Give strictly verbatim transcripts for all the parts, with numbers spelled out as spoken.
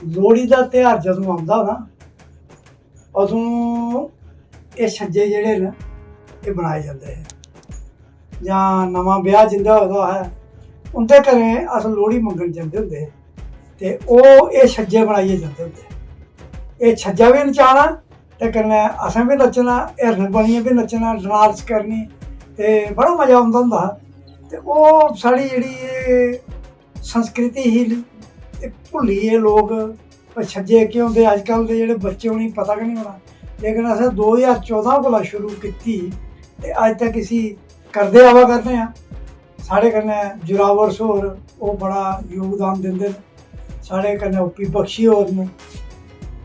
लोह्ड़ी दा ध्यार जदूं औंदा ना, अदूं एह् छज्जे जेह्ड़े न, एह् बनाए जंदे हे। जां नमां ब्याह् जिं'दा होए दा होऐ, उं'दे घरें अस लोह्ड़ी मंगन जंदे होंदे हे। ते ओह् एह् छज्जे बनाइयै जंदे होंदे हे। एह् छज्जा बी नचाना ते कन्नै असें बी नच्चना, हिरन बनियै बी नच्चना, डांस करनी, ते बड़ा मजा औंदा होंदा हा। ते ओह् साढ़ी जेह्ड़ी एह् संस्कृति ही, एह् भुल्ली गे लोक। पर छज्जे केह् होंदे, अजकल दे जेह्ड़े बच्चे, उ'नेंगी पता गै निं होना। लेकिन असें दो ज्हार चौदां कोला शुरू कीती ते अज्ज तक इसी करदे आवा करने आं। साढ़े कन्नै जुरावर होर, ओह् बड़ा योगदान दिंदे न। साढ़े कन्नै ओपी बख्शी होर न,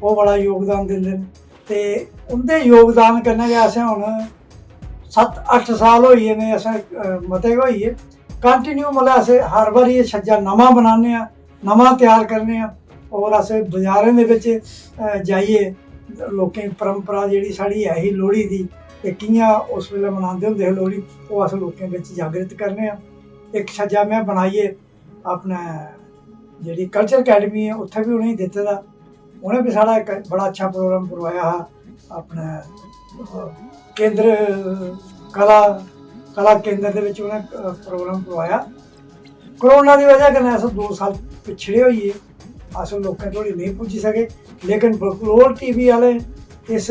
ओह् बड़ा योगदान दिंदे न। ते उं'दे योगदान कन्नै गै असें हून सत्त अट्ठ साल होई गे न, असें, अ, मते गै होई गे। कंटिन्यू, मतलब, अस हर बारी एह् छज्जा नमां बनाने आं, नमां त्यार करने आं। और अस बजारें दे बिच, अ, जाइयै लोकें गी परंपरा जेह्ड़ी साढ़ी ऐ ही लोह्ड़ी दी, ते कि'यां उस बेल्लै मनांदे होंदे हे लोह्ड़ी, ओह् अस लोकें बिच जागृत करने आं। इक छज्जा में बनाइयै अपने जेह्ड़ी कल्चर अकैडमी ऐ, उत्थै बी उ'नेंगी दित्ते दा। उ'नें बी साढ़ा इक बड़ा अच्छा प्रोग्राम करवाया हा अपने, अ, केंद्र कला, कला केंद्र दे बिच उ'नें, अ, प्रोग्राम करवाया। कोरोना दी बजह कन्नै अस दो साल पिछड़े होई गे, अस लोकें धोड़ी नेईं पुज्जी सके। लेकिन बकलोल टीवी आह्ले इस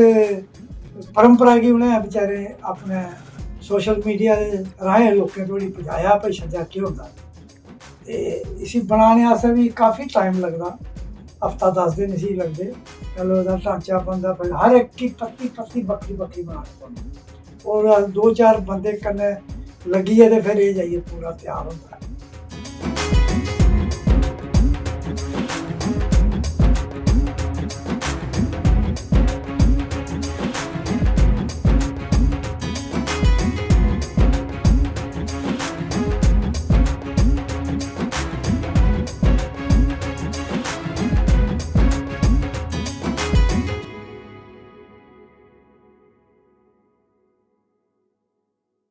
परंपरा गी उ'नें बेचारे अपने सोशल मीडिया दे राहें लोकें धोड़ी पजाया भाई छज्जा केह् होंदा। ते इसी बनाने आस्तै बी काफी टाइम लगदा, हफ्ता दस दिन इसी लगदे। पैह्लें ओह्दा ढांचा बनदा, फिर हर इक की पत्ती पत्ती बक्खरी बक्खरी बनानी पौंदी। और अस दो चार बंदे कन्नै लग्गियै ते फिर एह् जाइयै पूरा त्यार होंदा।